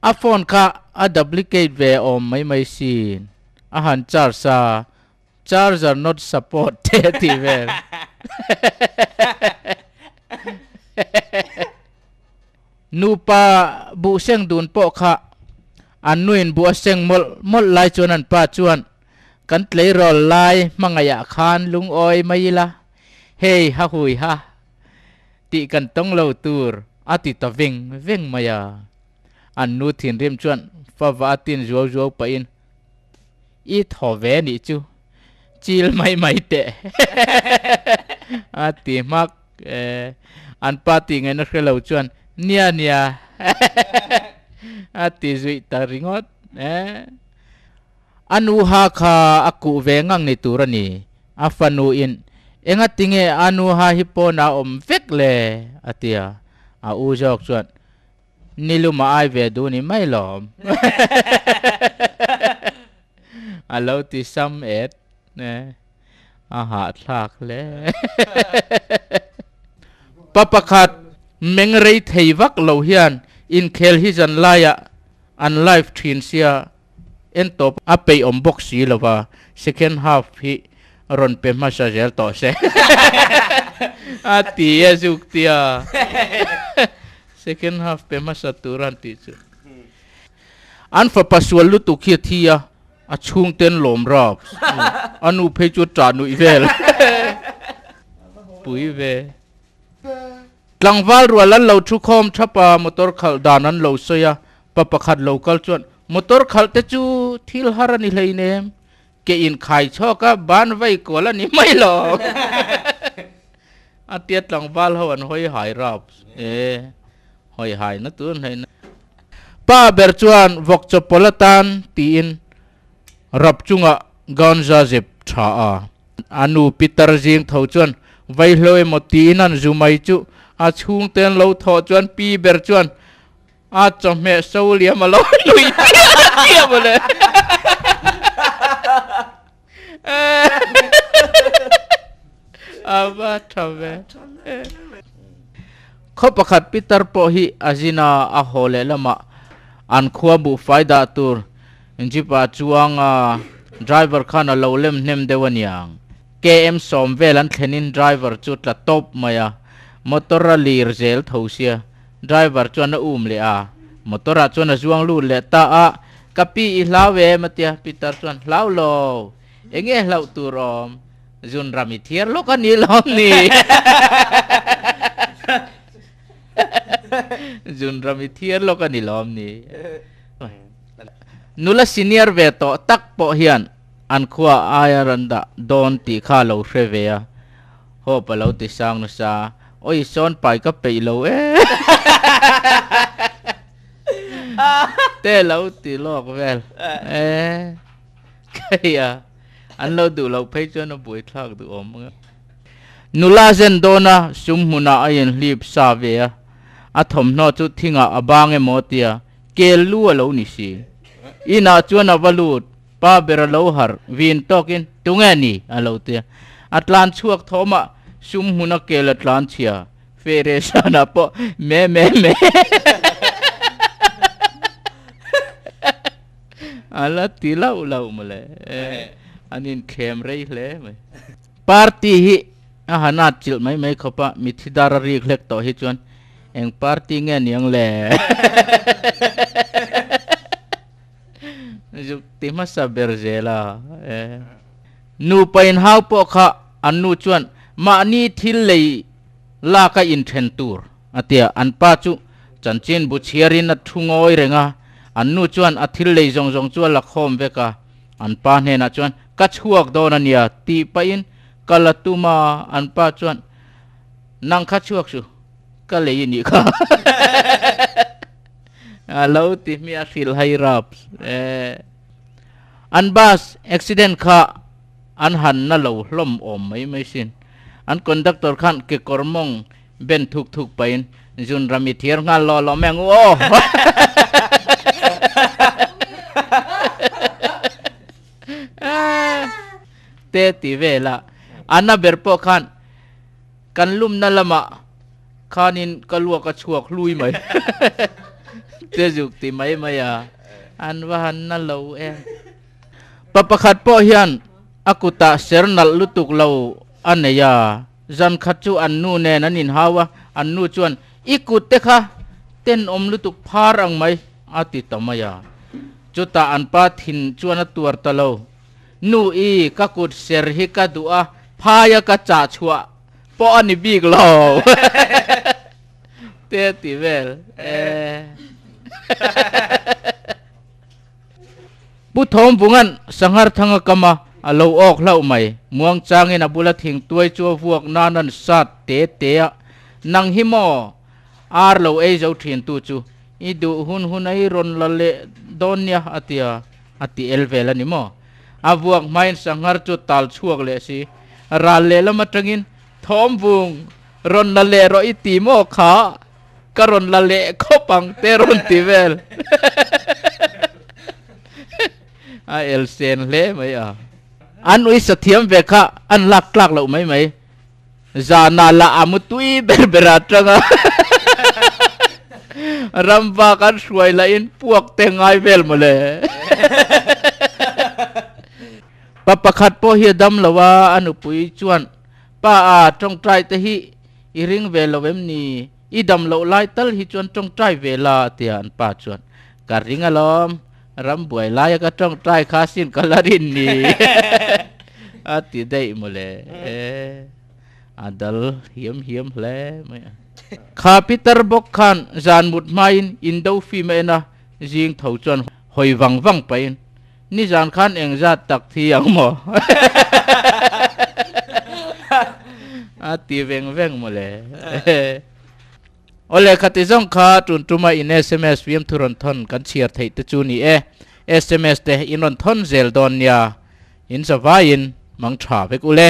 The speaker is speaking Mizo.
A phone kha a duplicate ve awm mai mai sin. A han charge a, charger not support te a tih vel. Nupa buh seng dun pawh kha an nuin buh a seng mawlh mawlh lai chuan an pa chuan kan tleirawl lai hmangaihah khan lungawi mai ila, hei ha hui ha tih kan tawng lo tur a ti ta veng veng mai a. An nu thinrim chuan fava a tin zuau zuau pahin I thaw ve nih chu chil mai mai teh a ti hmak e. An pa tih ngaihna hre lo chuan nia nia a ti zuih ta ringawt e. A nu ha kha a kuh ve ngang ni tur a ni. A fanu in enga tinge a nu ha hi pawn a awm vek le a ti a. A u zawk chuan Nilum a ai ve duh ni mai lawm. A lo ti sam et e. A hahthlak hle. Pa pakhat meng rei thei vak lo hian inkhel hi zan laiah an live thin sia en tawp a peih awm bawk si lo va, second half hi rawn pe hmasa zel tawh se a ti a zuk tia second half pe hmasa tur an tih chu an fapa sual lutuk hi a thi a, a chhungten lawm rap a nu phei chu ṭah nuih vel pui ve. Tlangval rual an lo thu khawm thap a, motor khalh dan an lo sawi a, pa pakhat lo kal chuan, Motor khalh te chu thil har a ni hleinem, ke in khai chhawk a, ban vai kual a ni mai lo. A tia tlangval ho an hawi hai rap e, hawi hai na tur an hleina. Pa ber chuan vawk chawpawlh atan tiin rap chungah gown za zep tha a. A nu Peter zing tho chuan vaihlo emaw tiin an zu mai chu a chhungte an lo thawh chuan pi ber chuan a chawhmeh so liam a lo nui chiah chiah mawle. A va tha ve. Khaw pakhat Peter pawh hi a zin a, a haw leh lamah an khua buhfai dah tur Jeep ah chuang a, driver khan a lo lem hnem deuh a niang. KM sawm vel an thlenin driver chu tla tawp mai a, motor a lir zel tho sia. Driver chuan a um leh a, motor ah chuan a zuang lut leh ta a, Ka pi i hlau em? a tia, Peter chuan, Hlau lo, enge hlauh tur awm? Zun ram i thiar lawk a ni lawm ni? Zun ram i thiar lawk a ni lawm ni? Nula senior ve tawh tak pawh hian an khua aia rawn dah dawn tih kha a lo hre ve a, Hope a lo ti sang nasa, Awi sawn pai ka peih lo e te lo ti lawk vel e kei a an lo duh loh phei chuan a buaithlak duh awm ang a. Nula zen dawn a sum hmunah a inhlip sa ve a, a thawmhnaw chu thingah a bang emaw tia Kel lu a lo ni si. Inah chuan a va lut, pa ber a lo harh, vin tawkin, Tunge ni? a lo ti a. A tlan chhuak thawmah sum hmuna kel a tlan chhia. Fere sanah pawh me me me a la ti lauh lauh mawle. An inthlem rei hle mai. Party hi a han at chilh mai mai khawp a, mithi dar a rik hlek tawh hi chuan Eng party nge niang le? Zuk ti hmasa ber zel a. Nupa inhau pawh kha an nu chuan mahni thil lei lak a inthen tur a tia. An pa chu chanchin bu chhiarin a thu ngawi reng a, an nu chuan a thil lei zawng zawng chu a la khawm vek a. An pa hnenah chuan ka chhuak dawn a nia tih pahin ka la tum a, an pa chuan nang kha chhuak su. Ka lei anih kha. A lo ti hmiah hrilh hai raps e. An bus accident kha an han na lo hlawm awm mai mai sin. An conductor khan kekawr mawng ben thuk thuk pahin zun ram i thiar nghal lawh lawh mai ang u aw. Te ti vel a. An a ber pawh khan Kan lumna lamah khanin ka luak a chhuak hlui mai. Te zuk ti mai mai a, an va han na lo em. Pa pakhat pawh hian a kutah ser nalh lutuk lo a nei a, zan khat chu an nu nen an inhau a, an nu chuan, I kut te kha tenawm lutuk phar ang mai, a ti ta mai a. Chutah an pa thin chuan a tuar ta lo, Nu i, ka kut ser hi ka duh a, phaia ka chah chhuah pawh a ni bik lo. Te a ti vel e. Pu Thawmvunga'n Sanghar thanga kam a, a lo awk hlauh mai. Muang changin a bula thing tuai chu a vuak nan an sat te te a, Nang hi maw? Ar lo ei zo thin tu chu i duh hun hun a i rawn la leh dawn nia a ti a, a ti el vel a ni maw? A vuak hmain Sanghar chu tal chhuak leh si. Ral lehlam atangin Thawmvung rawn la leh rawh i ti maw kha? Ka rawn la leh khawp ang te rawn ti vel. A el sen hle mai a. An ui sa thiam ve kha an lak tlak loh mai mai. Zana lah a mu tui ber ber a tang a. Ram vak an hruai lah in puak te ngai vel mawle. Pa pakhat pawh hi a dam lo a, a nupui chuan Pa a tawngtai te hi i ring ve lo em ni? I dam loh lai tal hi chuan tawngtai ve la a ti a, an pa chuan, Ka ring alawm, ram buai laia ka tawngtai kha sin ka la rin ni a ti daih mawle e, a dal hiam hiam hle mai a. Kha Peter bawk khan zan mut hmain indo film a en a, zing tho chuan hawi vang vang pahin, Nizan khan engzat tak thi ang maw? A ti veng veng mawle. Awle khati zawng kha tun tuma in sms fiam thu rawn thawn kan chhiar theih te chu ni e. Sms te in rawn thawn zel dawn nia. In zavaiin mang tha vek ule.